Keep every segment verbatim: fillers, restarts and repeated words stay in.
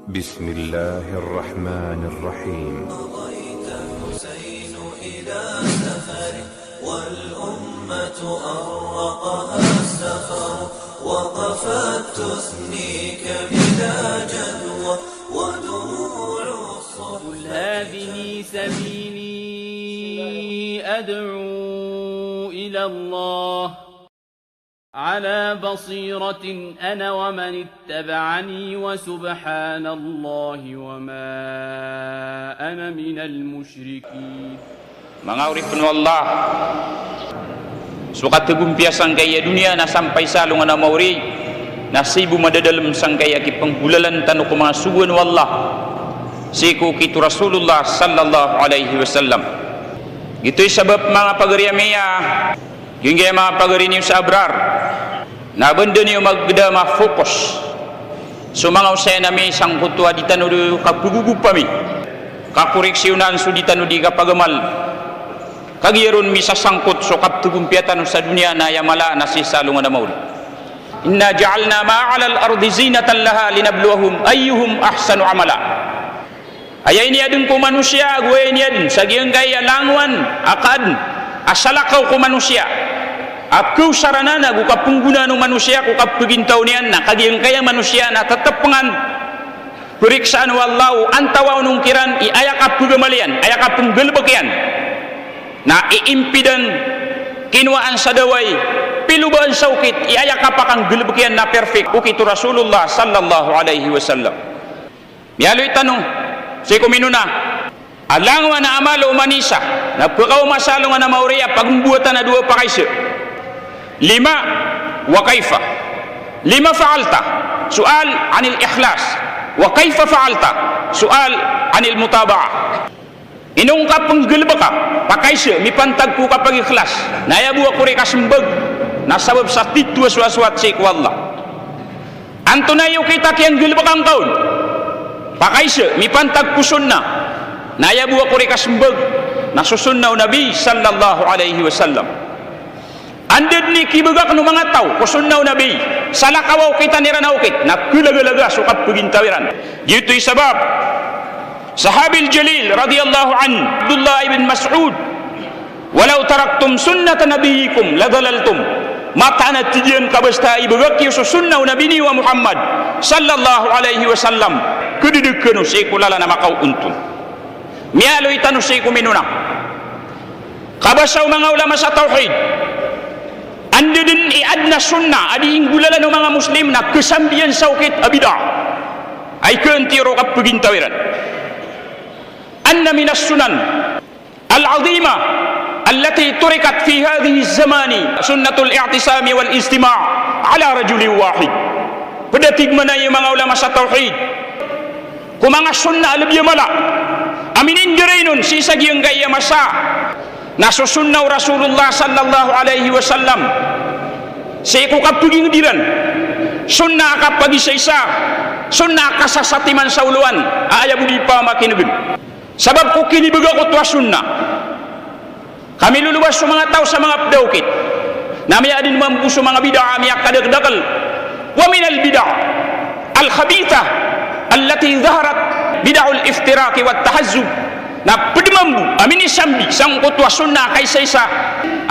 بسم الله الرحمن الرحيم. مضيت حسين إلى سفر، والأمة أرقها السفر، وقفت تثنيك بلا جدوى، ودموع الصحب قل هذه سبيلي أدعو إلى الله على بصيرة أنا ومن اتبعني وسبحان الله وما أنا من المشركين. Manga oripn o Allah, so katagompiya sangkaya doniya na sampay sa alongan a maori, na sii bo madadalm sangkaya kipnggolalan tano ko manga sogoan o Allah sii ko okit o Rasulullah sallallahu alaihi wasallam. Giyoto i sabap, manga pagari ami, a giyangkaya manga pagari niyo sa Abrar, na banda niyo magda ma-focus so manga osayan ami sangkoto a di tano di kapagogop ami, kakoreksiyonan so di tano di kapagamal, kagiya ron misasangkot so kapthagompiya tano sa doniya na aya mala na sii sa alongan a maori. Inna ja'alna ma 'alal ardi zinatan laha linabluwahum ayyuhum ahsanu amala. Aya iniyadn ko manosiya ago aya iniyadn sa giyangkaya langowan a kaadn a salakaw ko manosiya a kaosaranan ago kapnggonaan o manosiya ko kapgintaw niyan, na ka giyangkaya manosiya na ttpngan, priksaan o Allah o antawaa on kiran i aya kapgamal iyan, aya kapnggalbk iyan, na iimpidan, kinowaan sa dawai, pilobaan sa okit i aya kapakanggalbk iyan na perfect, okit o Rasulullah sallallahu alaihi wasallam. Miyaaloy tano sii ko minona a langowan a amal o manosiya na pkaoma sa alongan a maori a pagmbowatan a dowa pakaiza. Lima wa kaifa. Lima fa'alta? Su'al anil ikhlas. Wa kaifa fa'alta? Su'al anil mutaba'ah. Ino ngka pnggalbka? Pakaiza? Mipantag ko kapagikhlas, na aya bo a korek a smbag na sabap sa titho a sowasowat sii ko Allah. Antonaa i okit a kiyanggalbka ngka on? Pakaiza? Mipantag ko sunnah, na aya bo a korek a smbag na so sunnah o Nabi sallallahu alaihi wasallam. Anda dn i kibagak o manga taw ko sunnah o Nabi, salakaw a okitan iran a okit, na kalagalaga so kapgintaw iran. Giyoto i sabap, Sahabil Jalil radiyallahu anhu, Abdullah ibn Mas'ud, "Walaw taraktum sunnata nabiyyikum ladhalaltum." Mataan a tig iyan ka basta ibagak iyo so sunnah o Nabi niyo a Muhammad sallallahu alaihi wasallam, khadadakn kano sii ko lalan a makaoontol. Miyaaloy tano sii ko minona. Kabasa o manga ulama sa tawhid, anda dn i adn a sunnah a dii nggolalan o manga Muslim na kasambian sa okit a bid'ah. Ay kantiyo ro kapgintaw iran. Anna minas sunan al-azimah allati turikat fi hadhihi zamani sunnatul i'tisami wal ijtima' ala rajulin wahid. Pd a tig mambo o manga ulama sa tawhid ko manga sunnah a lbi a mala a minindaray on sii sa giyangkaya masa na so sunnah o Rasulullah sallallahu alaihi wasallam sii ko kapagingd iran, sunnah a kapagisaisa, sunnah a kasasatiman sa olowan a aya bo di pamakinegn. Sabap ko kinibagak oto a sunnah, ka milolobas so manga taw sa manga pd a okit, na miyaadn mambo so manga bid'ah a miyakadakdakl. Wa minal bid'ah al-khabithah allati dhaharat bid'atul iftiraq wat tahazzub. Na pd mambo a minisambi sangkoto a sunnah a kaisaisa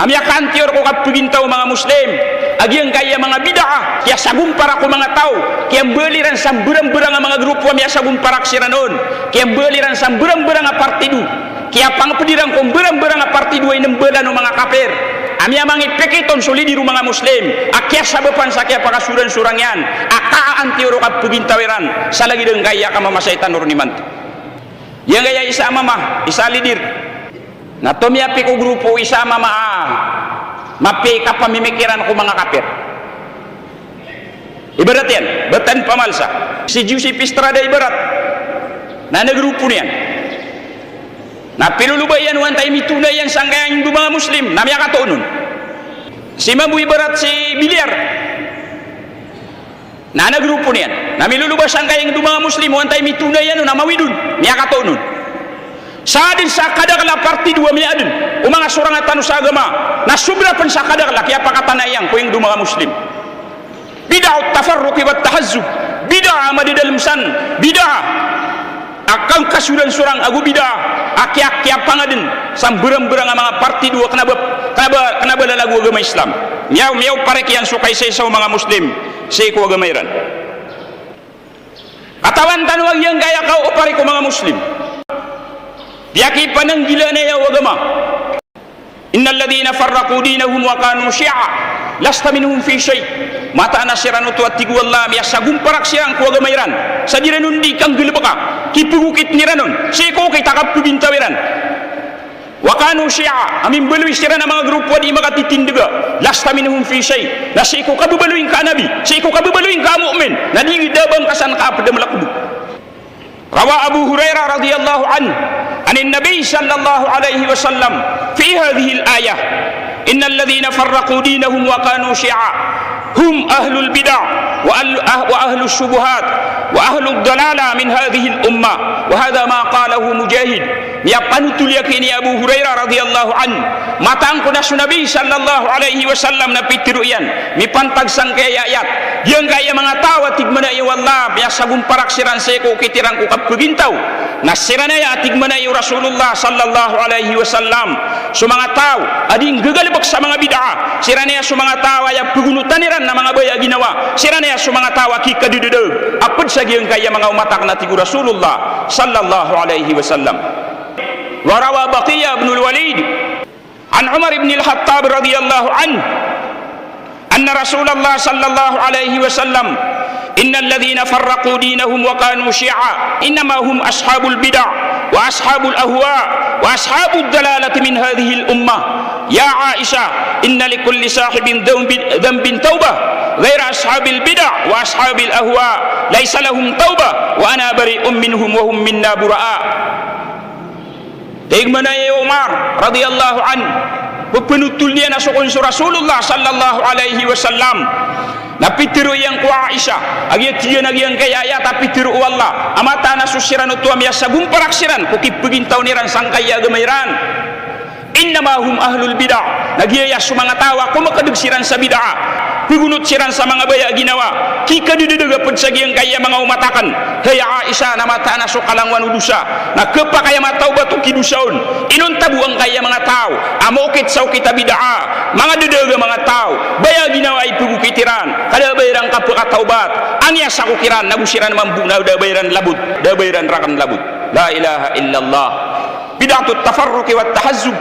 a miyakaantiyor ko kapgintaw o manga Muslim a giyangkaya manga bid'ah, kiyasagompara ko manga taw, kiyambali iran sa mbarangbarang a manga grupo a miyasagomparak siran on, kiyambali iran sa mbarangbarang a partido, kiyapangpd iran ko mbarangbarang a partido a inmbalan o manga kapir a miyamangipikit on so lidir o manga Muslim a kiyasabapan sa kiyapakasoransorang iyan a kaantiyor o kapgintaw iran sa lagid angkaya kamamasay tano ron imanto. Giyangkaya isa a mama, isa a lidir, na tomiyapi ko grupo o isa a mama a mapiya i kapamimikiran ko manga kapir. Ibarat iyan, batan pamalsa. Si Joseph Estrada ibarat, na ana grupo niyan na piloloba iyan o antaa i mitona iyan sangkaya ingd o manga Muslim, na miyakatoon on. Si mambo ibarat si Villar, na ana grupo niyan na miloloba sangkaya ingd o manga Muslim o antaa i mitona iyan on a mawid on, miyakatoon on. Sa adn sa kadakl a partido a miyaadn o manga sorang tano sa agama na sobra pn sa kadakl a kiyapakatanaa iyan ko ingd o manga Muslim. Bid'atul tafarruq wat tahazzub. Bid'ah a Madadalm san bid'ah a kangkasoran-sorang ago bid'ah a kiya, kiyapangaden sa mberang-berang a manga partido a kena ba, kena ba, kena ba lalago a agama Islam. Miyaw, miyaw parik iyan so kaisaisaw o manga Muslim sii ko agama iran. Katawan tano a giyangkaya kaoparik o manga Muslim, piyakipananggilaan aya o agama. Innal ladhina farraqu dinahum wa kanu shi'a lasta minhum fi shay'. Mataan a siran oto a tig o Allah a miyasagomparak siran ko agama iran, sa di ran on di kanggalebeka, kipegokitn iran on sii ko okit a kapegintaw iran. Wa kanu shi'a, a mimbaloy siran a manga grupo a di makatitindega. Lasta minhum fi shay', na sii ko kabebaloy ngka a nabi, sii ko kabebaloy ngka a mu'min, na di da ba ngka san kaaped a malakebo. Rawa Abu Hurairah radhiyallahu anhu anin Nabi sallallahu alaihi wasallam fi hadhihil ayah, innal ladhina farraqu dinahum wa kanu shi'a hum ahlul bid'ah wa ahl-, ah-, wa ahlus shubuhat wa ahlud dalalah min hadhihil ummah, wa hadha ma qalahu Mujahid. Miyapanotol iyan ki ini Abu Hurairah radhiyallahu anhu, mataan ko na so Nabi sallallahu alaihi wasallam na pitero iyan mipantag sangkaya ayat, giyangkaya manga taw a tig mambo o Allah a miyasagomparak siran sii ko okit iran ko kapegintaw, na siran aya a tig mambo o Rasulullah sallallahu alaihi wasallam, so manga taw a di nggagalebek sa manga bid'ah, siran aya so manga taw a aya pegonotan iran na manga baya a ginawa, siran aya so manga taw a kikadededeg a ped sa giyangkaya manga omat aken, a tig o Rasulullah sallallahu alaihi wasallam. Wa rawa Baqiyah ibnul Walid an Umar ibnil Khattab radhiyallahu anhu anna Rasulallah sallallahu alaihi wasallam, innal ladhina farraqu dinahum wa kanu shi'a innama hum ashabul bid'ah wa ashabul ahwa' wa ashabud dalalati min hadhihil ummah. Ya Aisha, inna likulli sahibin dhanbin, dhanbin tawbah, ghaira ashabil bid'ah wa ashabil ahwa', laysa lahum tawbah wa ana bari'un minhum wa hum minna bura'a. Tig mambo o Umar radhiyallahu anhu, pepanotol iyan a so kon so Rasulullah sallallahu alaihi wasallam na pitero iyan ko Aisha a giya tig iyan a giyangkaya ayat a pitero o Allah a mataan a so siran oto a miyasagomparak siran ko kipegintaw iran sangkaya agama iran. Innama hum ahlul bid'ah. Na giyaya so manga taw a komakedeg siran sa bid'ah, pegonot siran sa manga baya a ginawa, kikadededeg a ped sa giyangkaya manga omat aken. Hay Aisha, na mataan a so kalangowan o dosa na kepakay a matawbat o kidosa on. Inonta bo angkaya manga taw a maokit sa okit a bid'ah, manga dedeg a manga taw, baya a ginawa i pegokit iran, ka da a ba iran kapekatawbat. Aniya sakok iran, na go siran mambo na da a ba iran labot, da a ba iran raken labot. La ilaha illallah. Bid'atut tafarruqi wat tahazzub.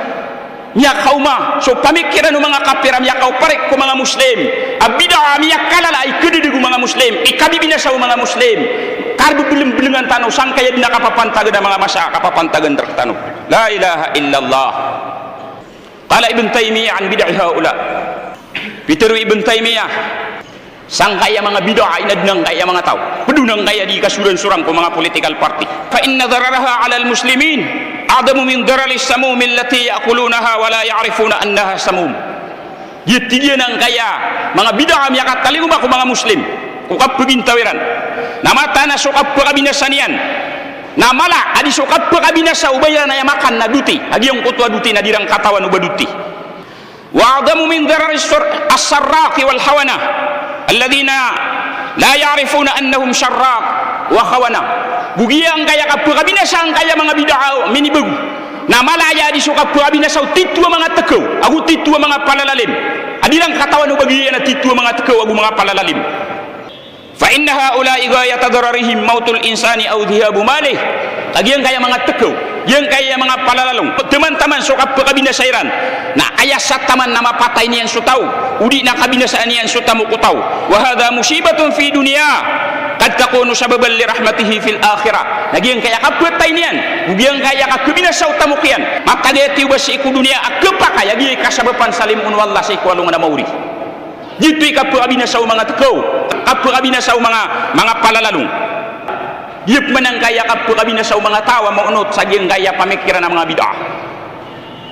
Miyakaoma so pamikiran o manga kapir a miyakaoparik ko manga Muslim. A bid'ah a miyakalala i kededeg o manga Muslim, i kabibinasa o manga Muslim. Karbebelembelengan tano sangkaya den a kapapantagan a manga masa a kapapantagan rektano. La ilaha illallah. Qala Ibn Taymiyyah an bid'i haula. Pitero o Ibn Taymiyyah, sangkaya manga bid'ah a inadn angkaya manga taw, ped on angkaya di kasoransorang ko manga political party. Fa inna dararaha alal muslimin a'zamu min dararis samumi allati ya'kulunaha wa la ya'rifuna annaha samum. Giya tig iyan angkaya manga bid'ah a miyakatalingoma ko manga Muslim ko kapegintaw iran, na mataan a so kapekabinasa niyan na mala a di so kapekabinasa o ba iran aya makan na doti, a giyangkoto a doti na di iran katawan o ba doti. Wa a'zamu min darari as-sarraqi wal khawanah alladhina la ya'rifuna annahum sarraq wa khawanah. Go giyangkaya kapekabinasa angkaya manga bid'ah a minibago na mala aya a di so kapekabinasa o tito a manga tekaw ago tito a manga palalalim, a di iran katawan o ba giyaya na tito a manga tekaw ago manga palalalim. Fa inna haula'i ghayatu dararihim mawtul insani aw dhihabu malih. Ka giyangkaya manga tekaw, giyangkaya manga palalalong, taman-taman so kapekabinasa iran na aya sa taman na mapatay niyan so taw, odi na kabinasaan iyan so tamok o taw. Wa hadha musibatun fi dunya qad takunu sababan li rahmatihi fil akhirah. Na giyangkaya kapatay niyan, o giyangkaya kakabinasa o tamok iyan, matag aya tiyoba sii ko doniya a kepakay a giyai kasabapan sa limo o Allah sii ko alongan a maori. Giyoto i kapekabinasa o manga tekaw, kapekabinasa o manga, manga palalalong. Giya pman angkaya kapekabinasa o manga taw a maonot sa giyangkaya pamikiran a manga bid'ah.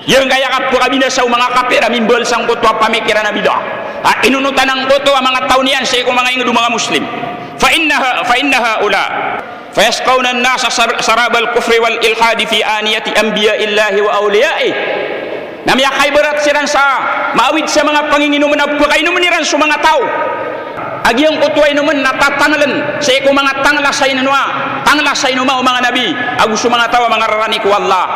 Giyangkaya kapekabinasa o manga kapir a mimbal sangkoto a pamikiran a bid'ah a inonotan angkoto a manga taw niyan sii ko manga inged o manga Muslim. Fa innaha, fa inna haula. Fayasqawna an-nasa sar-, sarabal kufri wal ilhadi fi aniyati anbiya'illahi wa awliya'ih. Na miyakaibarat siran sa maawid sa manga panginginomen a pekainomen iran so manga taw. A giyangkoto a inomn na tatangln sii ko manga tangla sa inonwa, tangla sa inoma o manga nabi ago so manga taw a manga rarani ko Allah.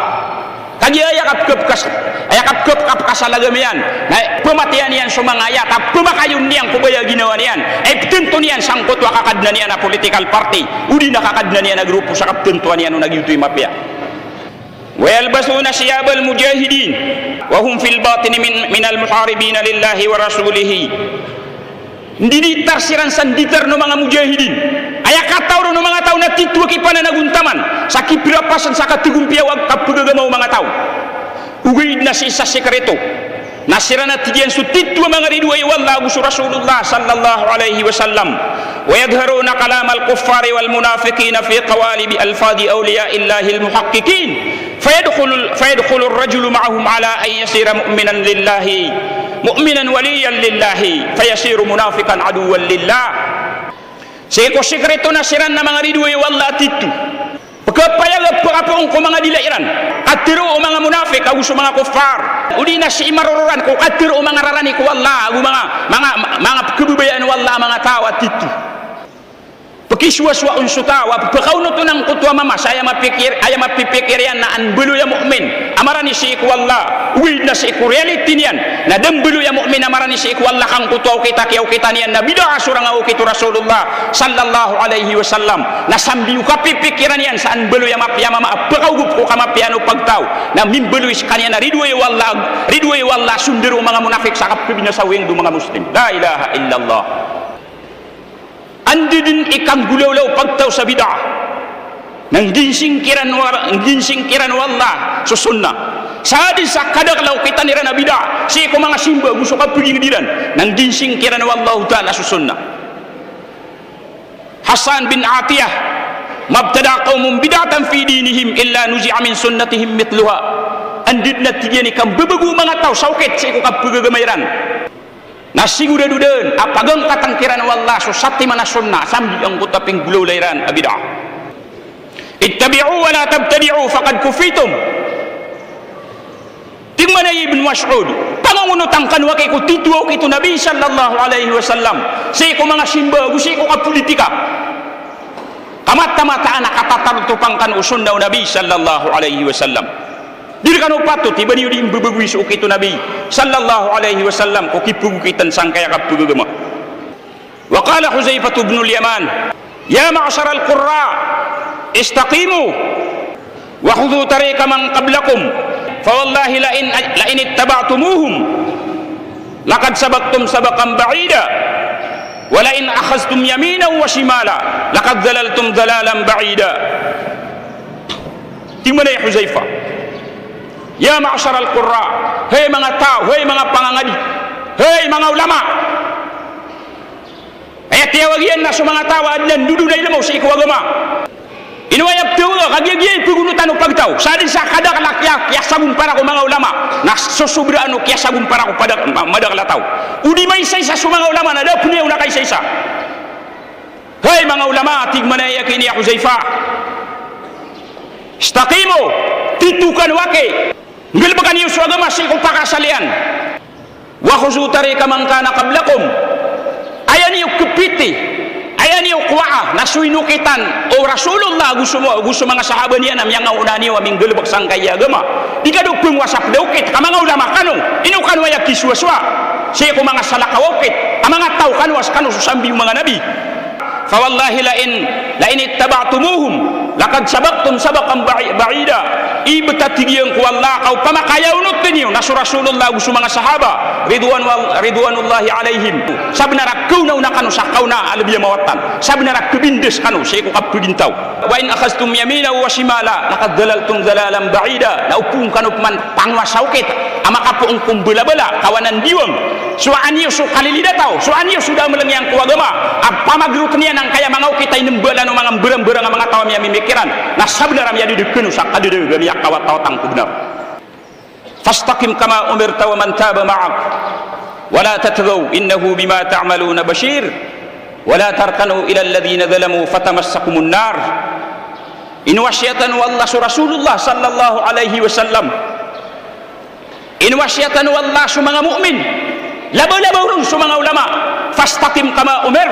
Kagiya aya kapkapkas, aya kapkapkapkas a lagam iyan na pmatiyan iyan so manga ayat a pmakayon iyan ko baya a ginawa niyan, a iptanto niyan sangkoto a kakadnan iyan a political party odi na kakadnan iyan a grupo sa kaptantoan iyan on a giyoto i mapiya. Wa yalbasuna thiyabal mujahidin wa hum fil batini min, minal muharibina lillahi wa rasulihi. Ndiditar siran sa nditar o manga mujahidin. Aya kataw ron o manga taw na titho a kipananagontaman sa kipirapasn sa kathagompiya o kapagagama o manga taw. Ogaid na sii sa sikreto na siran a tig iyan so titho a manga ridoay o Allah ago so Rasulullah sallallahu alaihi wasallam. Wa yadhharuna kalamal kuffari wal munafiqina fi qawalibi alfadhi awliyaillahil muhaqqiqin. Fayadkhulul, fayadkhulur rajulu ma'ahum ala an yasira mu'minan lillahi, mu'minan waliyan lillahi, fayasiru munafiqan aduwwan lillah. Sii ko sikreto na siran na manga ridoay o Allah a titho. Pkapayag a pkapoon ko manga dila iran, katharo o manga munafik ago so manga kuffar, odi na sii marororan ko katharo o manga rarani ko Allah ago manga, manga, manga pkhababayaan o Allah a manga taw a titho. Pkisowasowa on so taw a pphakaonot on angkoto a mama sa aya mapikir, aya mapipikir iyan na an mbaloy a mu'min a marani sii ko Allah. Ogaid na sii ko reality niyan na da mbaloy a mu'min a marani sii ko Allah ka angkoto a okit a kiyaokitan iyan na bid'ah so rangawokit o Rasulullah sallallahu alaihi wasallam. Na sambi o kapipikiran iyan sa an mbaloy a mapiya a mama a pphakaogop ko kamapiyaan o pagtaw na mimbaloy skaniyan a ridoay o Allah, ridoay o Allah so ndaro o manga munafik sa kapkhabinasa o ing do manga Muslim. La ilaha illallah. Anda dn i kanggolawla o pagtaw sa bid'ah? Na ngginsingkiran o, ngginsingkiran o Allah so sunnah. Sa dn sa kadakl a okitan iran a bid'ah sii ko manga simba ago so kapagingd iran, na ngginsingkiran o Allahu Ta'ala so sunnah. Hassan bin Atiyah, "Ma ibtada'a qawmun bid'atan fi dinihim illa nuzi'a min sunnatihim mithluha." Anda dn a tig iyan i kambabago o manga taw sa okit sii ko kapagagama iran. Na sigorado dn a pagangkatn kiran o Allah so satiman a sunnah, sambi angkoto a pinggolawla iran a bid'ah. "Ittabi'u wa la tabtadi'u faqad kufitum." Tig mambo i Ibn Mas'ud, pangongonotan kano aki ko titho a okit o Nabi sallallahu alaihi wasallam sii ko manga simba ago sii ko kapolitika. Ka mataan-mataan a katatalotopan kano o sunnah o Nabi sallallahu alaihi wasallam. Di rkano patot i ba niyo di mbabagoy so okit o Nabi sallallahu alaihi wasallam ko kipagokitn sangkaya kapagagama. Wa qala Hudhaifatu ibnul Yaman, "Ya ma'sharal qurra, istaqimu wa khudhu tariqa man qablakum, fa wallahi la in, la in ittaba'tumuhum laqad sabaqtum sabaqan ba'ida, wa la in akhadhtum yaminan wa shimala laqad dhalaltum dhalalan ba'ida." Tig mambo i Hudhaifa, "Ya ma'sharal qurra, hay manga taw, hay manga pangangadi, hay manga ulama." Aya tiyawag iyan na so manga taw a adn a ndodon a ilmo sii ko agama. Ino aya ptawag a kagiya giya i pagonotan o pagtaw. Sa dn sa kadakl a kiya, kiyasagompara ko manga ulama na sosobraan o kiyasagompara ko pada, ma, madakl a taw. O di maisaisa so manga ulama na da pn iyan o nakaisaisa. Hay manga ulama, tig mambo a aya kini a Hudhaifa. Istaqimu, titho kano aki. Nggalbka niyo so agama sii ko pakaasal iyan. Wa khudhu tariqa man kana qablakum. Aya niyo kpiti, aya niyo kowaa na so inokitan o Rasulullah ago so, ago so manga sahaba niyan a miyangaona niyo a minggalbk sangkai a agama. Di kano pngowasa pd a okit a manga ulama kano. Ino kano aya kisowasowa sii ko manga salakaw a okit a manga taw kano a skano so sambi o manga nabi. Fa wallahi la in, la in ittaba'tumuhum laqad sabaqtum sabaqan ba'i, ba'ida. Ibt a tig iyan ko Allah ka opama ka aya onoti niyo na so Rasulullah ago so manga sahaba, ridwan wal, ridwanullahi alaihim, sabnar a kaonaona kano sa kaona a lbi a mawatan, sabnar a kbindas kano sii ko kapagintaw. Wa in akhadhtum yaminan wa shimala laqad dhalaltum dhalalan ba'ida. Na opama kano pman pangowasa okit a makapoon ko mbalabala, kawanan diwang. Sowaan iyo so kalilid a taw, sowaan iyo so da mlngiyang ko agama a pamagrotn iyan angkaya manga okit a inimbalan o manga mbarangbarang a manga taw a miyamimikiran. Na sabnar a miyadadg kano sa kadadg a miyakawatawatang ko bnar. Fastaqim kama umirta wa man taba ma'ak, wa la tatghaw, innahu bima ta'maluna bashir, wa la tarkanu ila alladhina zalamu fatamassakumun nar. Inowasiyatan o Allah so Rasulullah sallallahu alaihi wasallam. Inowasiyatan o Allah so manga mu'min. Labalabaw ron so manga ulama. Fastaqim kama umirt.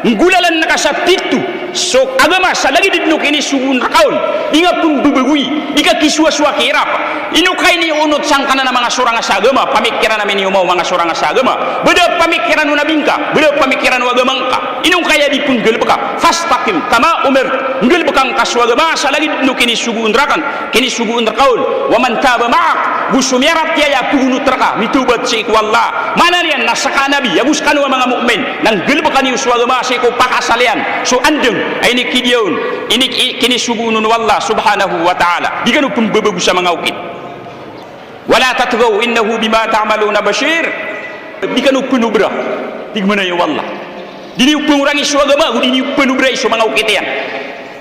Nggolalan ka sa tito so agama sa lagid o kinisogoon rka on. Di nga pmbabagoy, di ka kisowasowa ki irap. Ino ka inionot sangkanan a manga sorang sa agama, pamikiran ami niyo o manga sorang sa agama. Ba da pamikiran o nabi ngka, ba da pamikiran o agama ngka. Ino ka aya di pnggalbka. Fastaqim kama umirt. Nggalbka ngka so agama sa lagid o kinisogoon rka on. Kinisogoon rka on, wa man taba ma'ak, go so miyaratiyaya a pagonot rka, mitawbat sii ko Allah. Maana niyan na ska a nabi, ago skano a manga mu'min, na nggalbka niyo so agama sii ko pakasalian, so andang a inikidiya on, ini-, i-, kinisogoon on o Allah subhanahu wa ta'ala. Di kano pmbabago sa manga okit. Wala tatghaw innahu bima ta'maluna bashir. Di kano pnobra. Tig mambo o Allah. Di niyo pngorangi so agama, go di niyo pnobrai so manga okit iyan.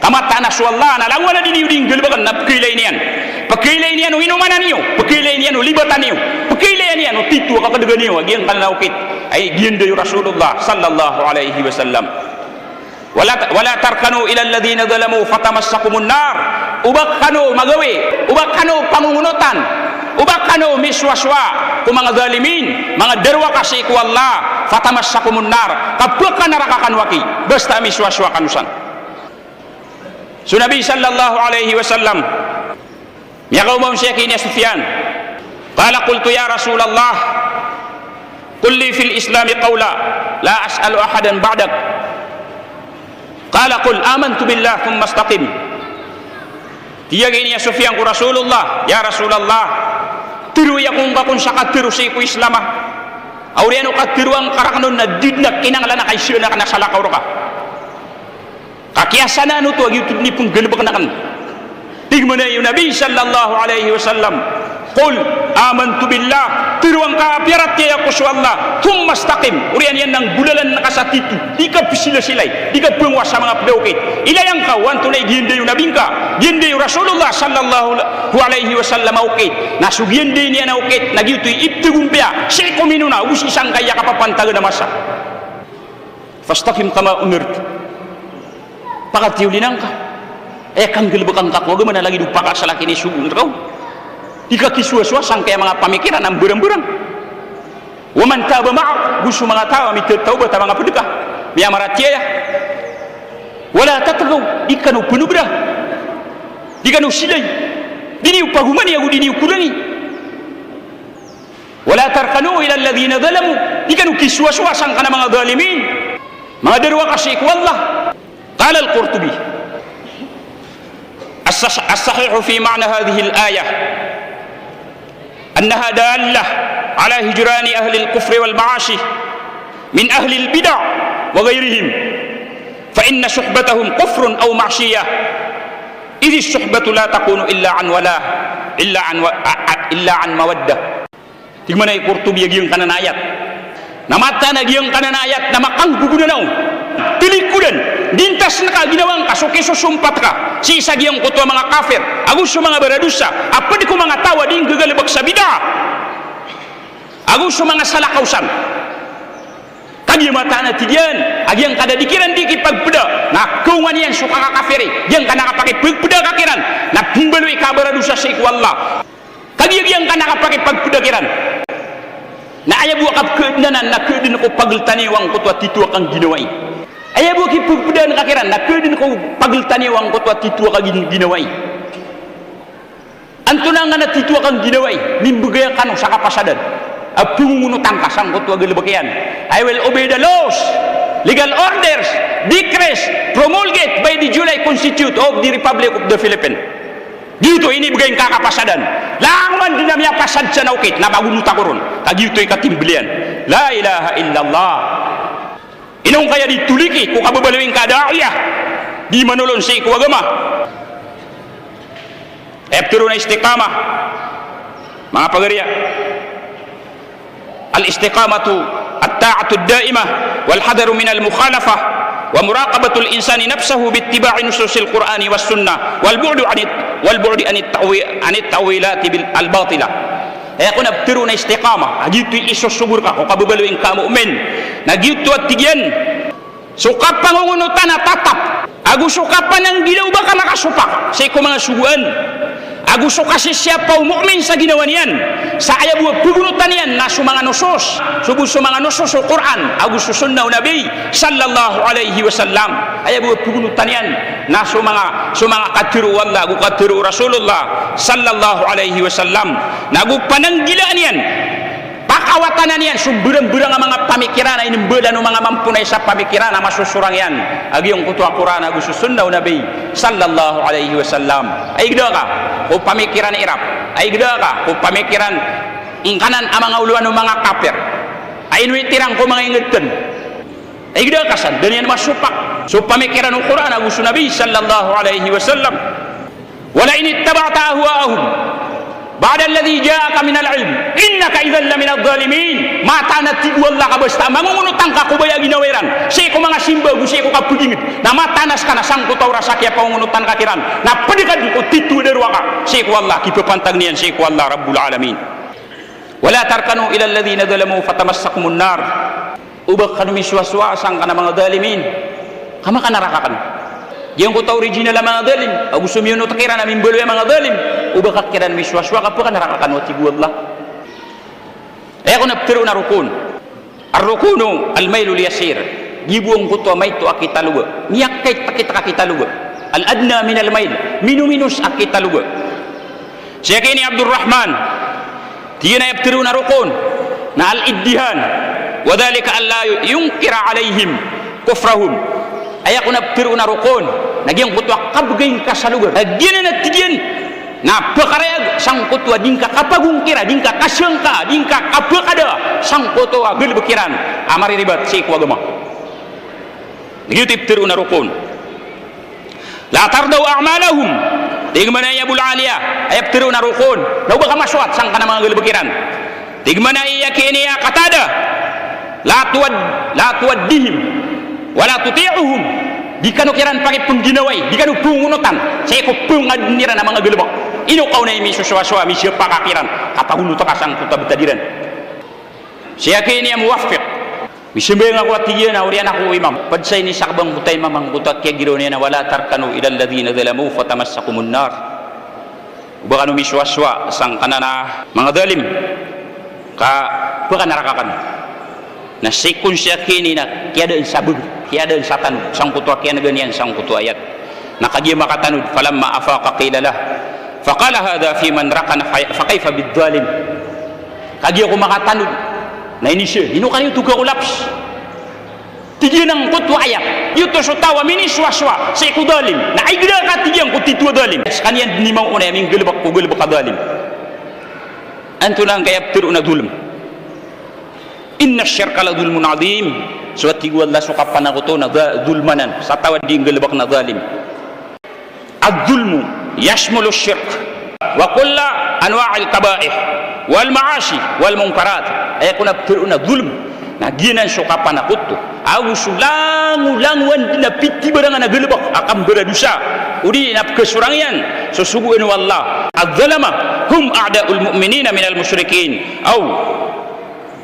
Ka mataan a so Allah na langon a di niyo di nggalbkn na pkhailay niyan. Pkhailay niyan o inomanan iyo, pkhailay niyan o libatan iyo, pkhailay niyan o tito a kakdgan iyo a giyangkanan a okit. Ay, giyanday o Rasulullah sallallahu alaihi wasallam. Wala, wala tarkanu ila alladhina zalamu fatamassakumun nar. O ba kano magawi, o ba kano pangongonotan, o ba kano misowasowa ko manga zalimin, manga darowaka sii ko Allah, fatamassakumun nar. Ka pkanaraka kano aki, basta misowasowa kano san. So Nabi sallallahu alaihi wasallam, miyakaoma on sii ki Sufyan. Qala, qultu, ya Rasulallah, qul li fil Islami qawla, la as'alu ahadan ba'dak. Qala, qul amantu billah, thumma istaqim. Tig iyan a Sufyan ko Rasulullah, ya Rasulallah, tharoa ako ngka kon sa katharo sii ko Islam a. Awriyan o katharoa ngka rakn on na di dn a kinanglan a kaisa akn a salakaw rka. Ka kiyasanaan oto a giyoto dn i pnggalbkn akn. Tig mambo o Nabi sallallahu alaihi wasallam, qul amantu billah, tharoa ngka a piyaratiyaya ako so Allah, thumma istaqim, oriyan iyan na nggolalan ka sa tito, di ka psilasilay, di ka pngowa sa manga pd a okit. Ilaya ngka o antonaa i giyanday o Nabi ngka, giyanday o Rasulullah sallallahu alaihi wasallam a okit. Na so giyanday niyan a okit na giyoto i ipthagompiya sii ko minona, ago sii sangkaya kapapantagan a masa. Fastaqim kama umirt. Pakatiyolinan ka. Aya kanggalbka ngka ko agama na lagid o pakasal a kinisogoon rka on. Di ka kisowasowa sangkaya manga pamikiran a mbarangbarang. Wa man taba ma'ak, go so manga taw a mithatawbat a manga pd ka, miyamaratiyaya. Wala tatghaw, di kano pnobra. Di kano silay. Di niyo pagomani ago di niyo korangi. Wala tarkanu ila alladhina zalamu. Di kano kisowasowa sangkanan a manga zalimin, manga darowaka sii ko Allah. Qala al-Qurtubi, as-sah-, as-sahihu fi ma'na hadhihi al-ayah annaha dallah ala hijrani ahli al-kufri wal ma'asi min ahli al-bid'ah wa ghayrihim, fa inna suhbatahum kufrun aw ma'siyah, idh as-suhbatu la takunu illa an wala, illa an wa-, a-, a-, illa an mawaddah. Tig mambo o Qurtubi a giyangkanan a ayat na mataan a giyangkanan a ayat na makanggogonanaw, talikodan, di ntas ngka a ginawa ngka so kisosompat ka sii sa giyangkoto a manga kafir ago so manga baradosa a pd ko manga taw a di nggagalbk sa bid'ah ago so manga salakaw san. Kagiya mataan a tig iyan a giyangkanan a di kiran di kipagpda na kaongan iyan so kakakafiri, giyangkanan a kapakipagpda ka kiran na pmbaloy ka a baradosa sii ko Allah. Kagiya giyangkanan a kapakipagpda kiran na aya bo a kapkhaadn anan na khaadn ko pagltan iyo angkoto a tito a kangginawai. Aya bo a kipagpdaan ka kiran na khaadn ko pagltan iyo angkoto a tito a kangginawai. Antonaa ngka na tito a kangginawai, mimbgay kano sa kapasadan a pngongonotan ka sangkoto a galbk iyan. I will obey the laws, legal orders, decrees promulgated by the July Constitute of the Republic of the Philippines. Giyoto i inibgay ngka a kapasadan. Langowan dn a miyapasad san a okit na pagonota ko ron. Ka giyoto i katimbl iyan. La ilaha illallah. Ino ngka aya di toliki ko kababaloy ngka a da'iyah, di manolon sii ko agama? Aya ptharoon a istiqamah, manga pagariya. Al-istiqamatu at-ta'atu ad-da'imah wal hadaru min al-mukhalafah wa muraqabatul insani nafsahu bi ittiba'i nususil Qur'ani was sunnah wal bu'du anit, wal bu'di anit ta'wi-, anit ta'wilati bil, al-batilah. Aya kon a ptharoon a istiqamah, a giyoto i isosogo rka ko kababaloy ngka a mu'min. Na giyoto a tig iyan, so kapangongonotan a tatap ago so kapananggila o ba ka makasopak sii ko manga sogoan Ago so kasisiyapa o mu'min sa ginawa niyan, sa aya bo a pagonotan iyan na so manga nusus, so bo so manga nusus o Qur'an ago so sunnah o Nabi sallallahu alaihi wasallam. Aya bo a pagonotan iyan na so manga, so manga katharo o Allah ago katharo o Rasulullah sallallahu alaihi wasallam. Na ago pananggilaan iyan, pakawatanan iyan so mberang-mberang a manga pamikiran a inimbalan o manga mamponay sa pamikiran a masosorang iyan a giyangkoto a Qur'an ago so sunnah o Nabi sallallahu alaihi wasallam. Ay gda ka ko pamikiran Iraq, ay gda ka ko pamikiran ngkanan a manga olowan o manga kapir a ino itirang ko manga inged tn. Ay gda ka san, da niyan masopak so pamikiran o Qur'an ago so Nabi sallallahu alaihi wasallam. Wala in ittaba'ta ahwa'ahum ba'da alladhi ja'aka minal ilm innaka idhan laminadh dhalimin. Mataan a tig o Allah ka basta a mangongonotan ka ko baya a ginawa iran sii ko manga simba ago sii ko kapaginged, na mataan a ska na sangkoto a oras a kiyapangongonotan ka kiran na pd ka dn ko titho a darowaka sii ko Allah, kipapantag niyan sii ko Allah Rabbul Alamin. Wala tarkanu ila alladhina dhalamu fatamassakumun nar. Oba kano misowasowa sangkanan a manga dhalimin, ka makanaraka kano. Giyangkoto a original a manga dhalim ago so miyonot kiran a mimbaloy a manga dhalim, oba ka kiran misowasowa ka pakanaraka kano, a tig o Allah. Aya kon a ptharoon a rukun. Ar-rukunu al-mailul yasir. Giya bo angkoto a maito a kitaloga, miyakaitakit a kitaloga. Al-adna minal mail, minominos a kitaloga. Sii ki ini Abdurrahman, tig iyan a aya ptharoon a rukun na al-iddihan, wa dhalika an la yunkira alaihim kufrahum. Aya kon a ptharoon a rukun na giyangkoto a kabgay ngka sa logar a giyanan a tig iyan na pkarayag sangkoto a di ngka kapagongkira, di ngka kasangka, di ngka kapakada sangkoto a galbk iran a mariribat sii ko agama. Giyoto i ptharoon a rukun. La tardaw a'malahum. Tig man a iya Abul Aliya, aya ptharoon a rukun na oba ka masowat sangkanan a manga galbk iran. Tig man a iya ki ini a Qatada, la tuwad-, la tuwaddihim, wa la tuti'uhum. Di kano kiran pakipngginawai, di kano pangonotan sii ko pangadn iran a manga galbk. Ino ka onay misosowasowa, misiyapa ka kiran, ka pagonota ka sangkoto a btad iran. Sii ki ini a Muwaffiq. Misambayang ako, a tig iyan, a oriyan ako o imam. Pd sa inisakb angkoto a imam angkoto a kiyagiraw niyan a wala tarkanu ila alladhina dhalamu fatamassakumun nar. Oba kano misowasowa sangkanan a manga dhalim, ka pakanaraka kano. Na sii kon sii ki ini na kiyadaan sa bg, kiyadaan sa tanod sangkoto a kiyanega niyan sangkoto a ayat. Na kagiya makatanod, falamma afaqa qila lah, faqala hadha fi man rakana fa-, fa kayfa bidh-dhalim. Kagiya ko makatanod na inizaan, ino kaniyo toga ko laps? Tig iyan angkoto a ayat, giyoto so taw a minisowasowa sii ko dhalim. Na ay gda ka, tig iyan, ko titho a dhalim. Skaniyan dn i maona a minggalbk ko galbk a dhalim. Antonaa angkaya ptharoon a dhulm? Inna ash-shirka la dhulmun adhim. So a tig o Allah so kapanakoto na dha-, dhulm anan. Sa taw a di nggalbk na dhalim. Adh-dhulmu yashmulu ash-shirk wa kulla anwa'il kaba'ir wal ma'asi wal munkarat. Aya kon a ptharoon a dhulm na giyanan so kapanakoto ago so langolangowan dn a pithibarangan a galbk a kambaradosa odi na pkhasorang iyan so sogoan o Allah. Adh-dhalama hum a'da'ul mu'minina minal mushrikin. Aw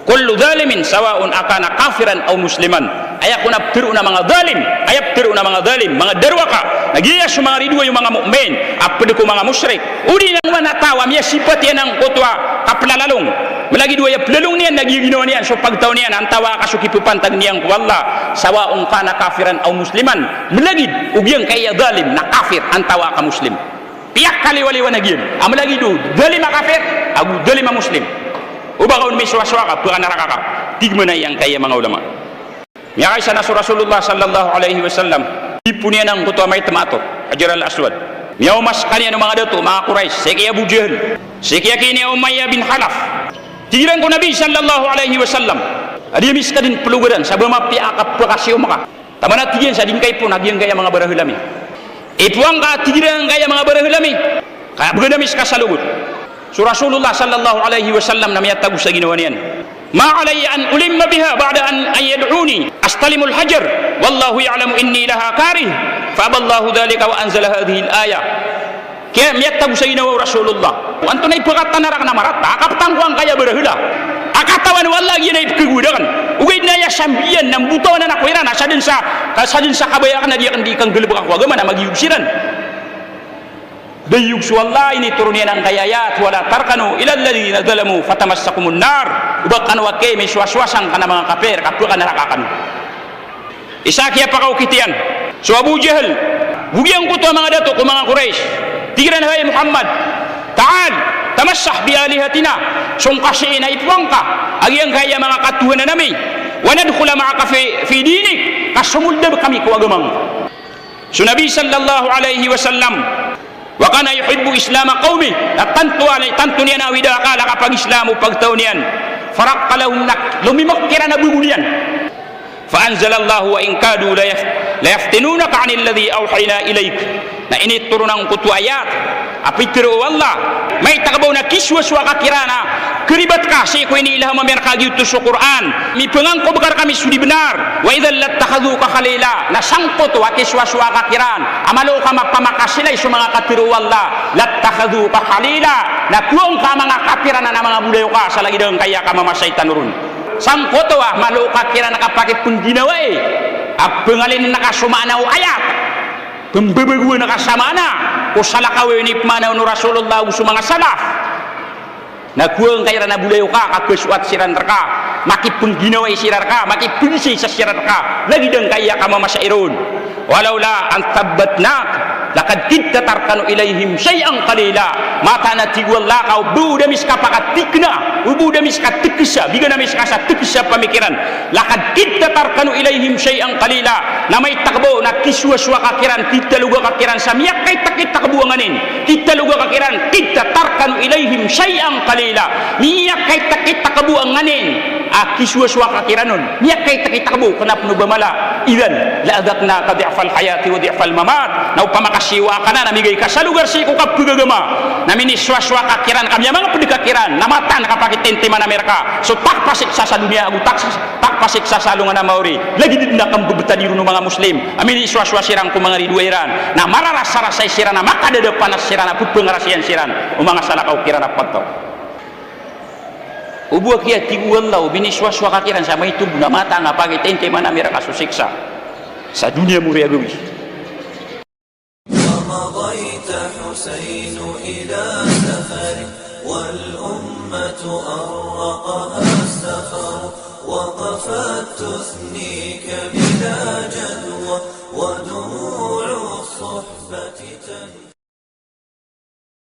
kullu dhalimin sawa'un akana kafiran aw musliman. Aya kon a ptharoon a manga dhalim, aya ptharoon a manga dhalim, manga darowaka, na giya so manga ridoay o manga mu'min a pd ko manga mushrik. Odi na oman a taw a miyasipat iyan angkoto a kaplalalong, malagid o aya plalong niyan na giya ginawa niyan so pagtaw niyan antawaa ka so kipapantag niyan ko Allah, sawa'un kana kafiran aw musliman, malagid o giyangkaya dhalim na kafir antawaa ka muslim. Piyakaliwaliwanag iyan a malagid o dhalim a kafir ago dhalim a muslim. Oba ka on misowasowa ka, pakanaraka ka, tig man a iyangkaya manga ulama. Miyakaisa na so Rasulullah sallallahu alaihi wasallam, ipon iyan angkoto a maito a mator, Hajar al-Aswad. Miyaoma skaniyan o manga dato, manga Quraysh, sii ki Abu Jahl, sii ki ini a Umayyah bin Khalaf. Tig iran ko Nabi sallallahu alaihi wasallam a di ami ska dn plogaran sa ba mapiya a kapakasiyoma ka. Taman a tig iyan sa di ngka ipoon a giyangkaya manga barahel ami. Ipoon ka, tig iran, giyangkaya manga barahel ami, ka bgan ami ska sa logod. So Rasulullah sallallahu alaihi wasallam na miyatago sa ginawa niyan. Ma alayya an ulimma biha ba'da an, an yad'uni astalimul hajar, wallahu ya'lamu inni laha karih, fa aballahu dhalika wa anzala hadhihil ayah. Kaya miyatago sa ginawa o Rasulullah. Antonaa i pkatanarak na marata a kaptang ko angkaya barahel a katawan o Allah a giyanan i pkhagoda akn. Ogaid na aya sambiyan na mbotawan anan ko Iran a sadn sa, ka sadn sa kabaya akn a di akn di kanggalbka ko agama na magiyog siran. Dayog so Allah, initoron iyan angkai a ayat, "Wala tarkanu ilal ladhina zalamu fatamassakumun nar." Oba kano a kemisowasowa sangkanan a manga kapir, ka pkanaraka kano. Isa a kiyapakaokit iyan so Abu Jahl, go giyangkoto a manga dato ko manga Quraysh. Tig iran, "Hay Muhammad, ta'al, tamassah bi alihatina." So ngkasi na ipoon ka a giyangkai a manga katohanan ami. "Wa nadkhula ma'aka fi, fi dinik." Ka somold kami ko agama ngka. So Nabi sallallahu alaihi wasallam, wa kana yuhibbu islama qaumih, na tanto a, tanto niyan a awida a akal a kapag-Islam o pagtaw niyan. Faraqqa lahum, na lomimek kiran a babo niyan. Fa anzalallahu, "Wa in kadu layaf-, layaftinunaka anil ladhi awhayna ilaik." Na initoron angkoto a ayat a pitharo o Allah, maitakabaw na kisowasowa ka kiran a karibat ka sii ko iniilham ami rka giyoto so Qur'an, mipangangkob ka rkami so di bnar. "Wa idhan lattakhadhuka khalila." Na sangkoto a kisowasowa ka kiran a malo ka mapamakasilay so manga katharo o Allah, "lattakhadhuka khalila." Na kowa ngka a manga kapir anan a manga bolayoka sa lagid angkai a kamamasa i tano ron. Sangkoto a malo ka kiran a kapakipngginawai a pngalinn ka so maana o ayat, pmbabagoan ka sa maana ko salakaw a inipmaana on o Rasulullah ago so manga salaf. Na kowa ngka iran a bolayoka, ka kasoat siran rka, makipngginawai siran rka, makipngisa siran rka, lagid angkai a kamamasa iron. "Walawla an thabbatnak, laqad kidta tarkanu ilayhim shay'an qalila." Mataan a tig o Allah ka o ba da ami ska pakatikna, o ba da ami ska tksa, bigan ami ska sa tksa a pamikiran. "Laqad kidta tarkanu ilayhim shay'an qalila." Na maitakabaw na kisowasowa ka kiran, kitaloga ka kiran sa miyakaitakitaka bo a nganin. Kitaloga ka kiran, kidta tarkanu ilayhim shay'an qalila. Miyakaitakitaka bo a nganin a kisowasowa ka kiran on. Miyakaitakitaka bo, kna pn o ba mala. "Idhan la adhaqnaka dhi'fal hayati wa dhi'fal mamat." Na opama ka siyowa ka anan a migay ka sa logar sii ko kapagagama, na minisowasowa ka kiran, ka miyamangpd ka kiran, na mataan a kapakitintiman ami rka so takpasiksa sa doniya ago taksa- takpasiksa sa alongan a maori, lagid dn a kambebetad iron o manga Muslim a minisowasowa siran ko manga ridoay iran, na mararasarasay siran, na makadadapanas siran, na pephangarasiyan siran o manga salakaw kiran a pagtaw. O bo a kiyatig o Allah, o binisowasowa ka kiran sa maito bo, na mataan a pakitintiman ami rka so siksa sa doniya maori ago gawii. ومضيت حسين إلى سفر، والأمة أرقها السفر، وقفت تثنيك بلا جدوى، ودموع الصحبة تنثر.